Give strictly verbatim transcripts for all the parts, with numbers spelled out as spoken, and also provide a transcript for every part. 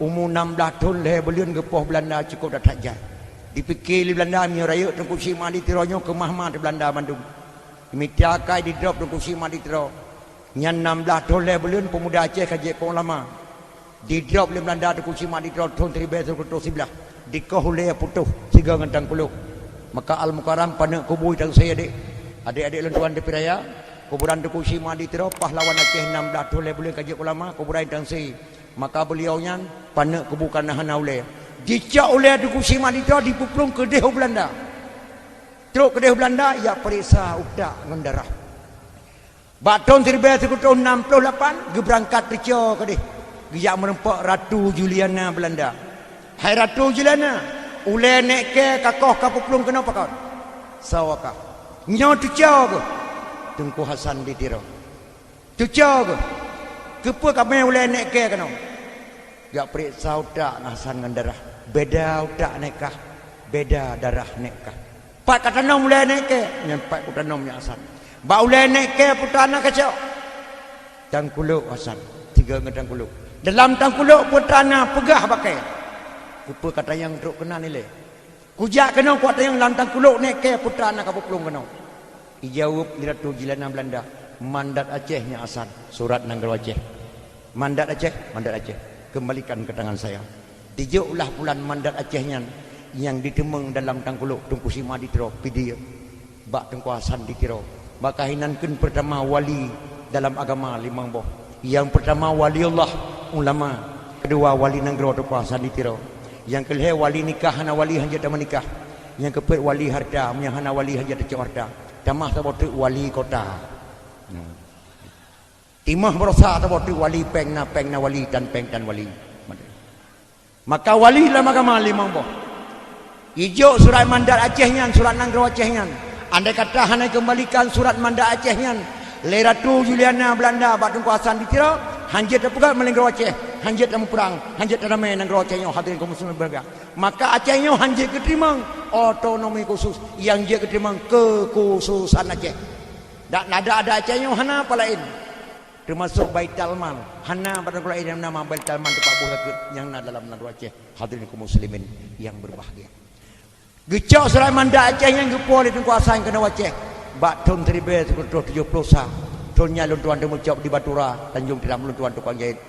Umu nam blaih thon lhèe buleuen geupoh Beulanda cukôp that-that jai. Dipike lé Beulanda meunyoe rayeuk Teungku Chik Mahdi Tiro nyoe keumah-mah di Beulanda mandum. Mita akai didrop Teungku Chik Mahdi Tiro. Nyan nam blaih thon lhèe buleuen peumuda Aceh ka jeuet keu ulama. Didrop lé Beulanda Teungku Chik Mahdi Tiro thon siribèe sikureueng reutôh siblaih. Dikoh ulèe putôh sigoe ngon tangkulôk. Maka Al-Mukarram paneuk kubu i Tangse adék. Adék-adék lôn tuan dipeu raya, kuburan Teungku Chik Mahdi Tiro pahlawan Aceh nam blaih thon lhèe buleuen ka jeuet ulama, kuburan i Tangse. Maka beuliau nyan paneuk kubu kana hana ulèe. Jicok ulèe Teungku Chik Mahdi Tiro dipeuplueng keudeh u Beulanda. Trok keudeh u Beulanda, jak peuriksa utak ngon darah. Bak thon siribèe sikureueng reutôh nam ploh lapan, geubeurangkat teuco keudeh, geujak meurumpok Ratu Juliana Beulanda. "Hai Ratu Juliana, ulèe nèk kèe ka koh ka peuplueng keunoe pakon?" "Soe kah?" "Nyoe teuco geuh, Teungku Hasan di Tiro." "Teuco geuh, keupeue ka mè ulèe nèk kèe keunoe?" Jak peuriksa utak Hasan ngon darah. Beda utak nèk kah, beda darah nèk kah. "Pat ka tanom ulèe nèk kèe?" "Nyan pat kutanom nyan Hasan." "Bak ulèe nèk kèe peue teuma ka cok?" "Tangkulôk Hasan, sigoe ngon tangkulôk." "Dalam tangkulôk peue teuma peugah bak kèe?" "Keupeue ka tanyong trok keunan ilèe?" "Kujak keunoe kuat tanyong lam tangkulôk nèk kèe peue teuma ka peuplueng keunoe." Ijaweueb lé Ratu Juliana Beulanda, "Mandat Aceh nyan Hasan, surat nanggroe Aceh." "Mandat Aceh?" "Mandat Aceh." "Kembalikan ke tangan saya." Dijok lah pulan mandat Aceh nyan nyang jiteumeung dalam tangkulôk Teungku Chik Mahdi Tiro, pidie bak Teungku Hasan di Tiro. Maka hinan kheun peurtama wali dalam agama limong boh. Nyang peurtama waliullah, ulama. Keudua wali nanggroe Teungku Hasan di Tiro. Nyang keulhèe wali nikah, hana wali hanjeuet tameunikah. Nyang keupeuet wali harta, nyang hana wali hanjeuet tacok harta. Tamah saboh teuk wali kota. Nah. Timah baroesa saboh teuk wali, péng na péng na wali, tan péng tan wali. Maka wali lam agama limong boh. Ijok surat mandat Aceh nyan, surat nanggroe Aceh nyan. Andai kata hana ikeumbalikan surat mandat Aceh nyan lé Ratu Juliana Beulanda bak Teungku Hasan di Tiro, hanjeuet tapeugöt nanggroe Aceh, hanjeuet tameuprang, hanjeuet taramé nanggroe Aceh nyoe, hadirin kaum muslimin berbahagia. Maka Aceh nyoe hanjeuet geuteurimong otonomi khusus, nyang jeuet geuteurimong kekhususan Aceh. Dan ada-ada Aceh nyoe hana apa laén. Teumasok Baitalmal. Hana barang laén nyang nama Baitalmal teumpat boh zakeuet nyang na dalam nanggroe Aceh. Hadirin kaum muslimin yang berbahagia. Geucok surat mandat Aceh nyang geupuwoe lé Teungku Hasan keunoe Aceh bak thon siribèe sikureueng reutôh tujoh ploh sa. Thon nyan lôn tuan teumeucok di Batura, Tanjong Tiram, lôn tuan tukang jahét.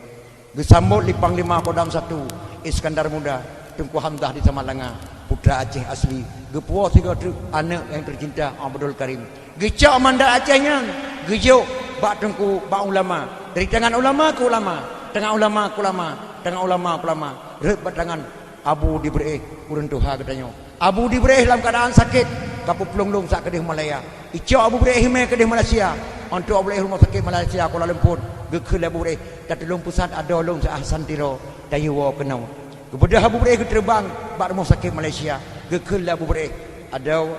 Geusambot lé Panglima Kodam satu, Iskandar Muda, Teungku Hamzah di Samalanga, putra Aceh asli. Geupuwoe sigoe treuk aneuk nyang teucinta Abdul Karim. Geucok mandat Aceh nyan, geujok bak teungku, bak ulama. Dari tangan ulama keu ulama, tangan ulama keu ulama, tangan ulama keu ulama, rhot bak tangan Abu Dibreh, ureueng tuha geutanyoe. Abu Dibreh lam keuadaan sakét, ka peuplueng lôn sakeudeh Malaya. Icok Abu Dibreh imè keudeh Malaysia, 'oh trok Abu Dibreh rumoh sakét Malaysia, Kuala Lumpur. Geukheun lé Abu Dibreh, "Tatulông pusat adoe lôn Syeh Hasan Tiro, tayue woe keunoe." Geubeudôh Abu Dibreh geuteureubang bak rumoh sakét Malaysia. Geukheun lé Abu Dibreh, "Adoe,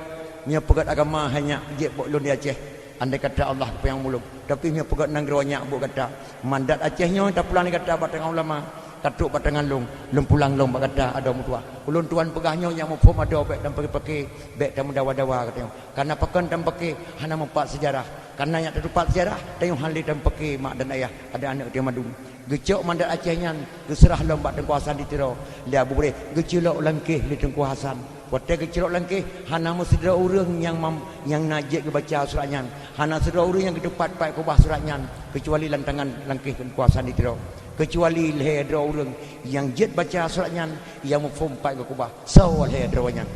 meunyoe peugöt agama hai nyak jeuet bak lôn di Aceh, andai kata Allah geupeunyang ulôn. Tapi meunyoe peugöt nanggroe nyak bak gata. Mandat Aceh nyoe tapulang lé gata bak tangan ulama, ka trok bak tangan lôn, lôn pulang lôn bak gata adoe meutuah. Ulôn tuan peugah nyoe nyak muphom adoe bèk tameupake-pake, bèk tameudawa-dawa," geutanyoe. Kareuna pakon tameupake hana meupat seujarah. Kareuna nyak tatupat seujarah, tanyoe hana lé tameupake mak dan ayah, adak aneuk geutanyoe mandum. Geucok mandat Aceh nyan, geuseurah lom bak Teungku Hasan di Tiro lé Abu Dibreh, geuculok langkéh lé Teungku Hasan. Watèe geuculok langkéh, hana meusidroe ureueng nyang mam-, nyang na jeuet geubaca surat nyan. Hana sidroe ureueng nyang geutupat pat keubah surat nyan, keucuali lam tangan langkéh Teungku Hasan di Tiro. Keucuali lhèe droe ureueng nyang jeuet baca surat nyan, nyang muphom pat geukeubah. Soe lhèe droe nyan?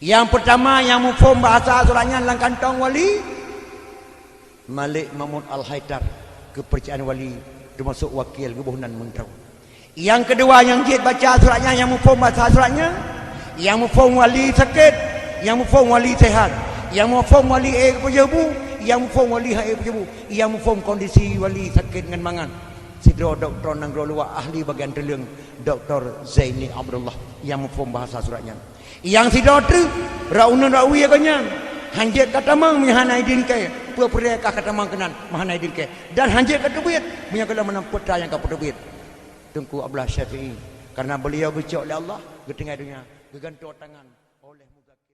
Nyang peurtama nyang muphom bahasa surat nyan lam kantong wali, Malik Mahmud Al-Haidar, keupeurcayaan wali, teumasok wakil geuboh nan meuntroe. Nyang keudua nyang jeuet baca surat nyan, nyang muphom bahasa surat nyan, nyang muphom wali sakét, nyang muphom wali seuhat, nyang muphom wali ék peujobu, nyang muphom wali han ék peujobu, nyang muphom kondisi wali sakét ngon mangat. Sidroe dokto nanggroe luwa ahli bagian tuleueng, Doktor Zaini Abdullah, nyang muphom bahasa surat nyan. Nyang sidroe treuk, rot uneun rot wie geuh nyan, hanjeuet ka tamong meuhana idin kèe, peue peureulee kah ka tamong keunan meuhana idin kèe, dan hanjeuet ka teubiet meunyoe gohlom meunan peue nyang ka peuteubiet. Teungku Abdullah Syafi'i, kareuna beuliau geucok lé Allah, geutinggai donya, geugantoe tangan oleh Muzakir.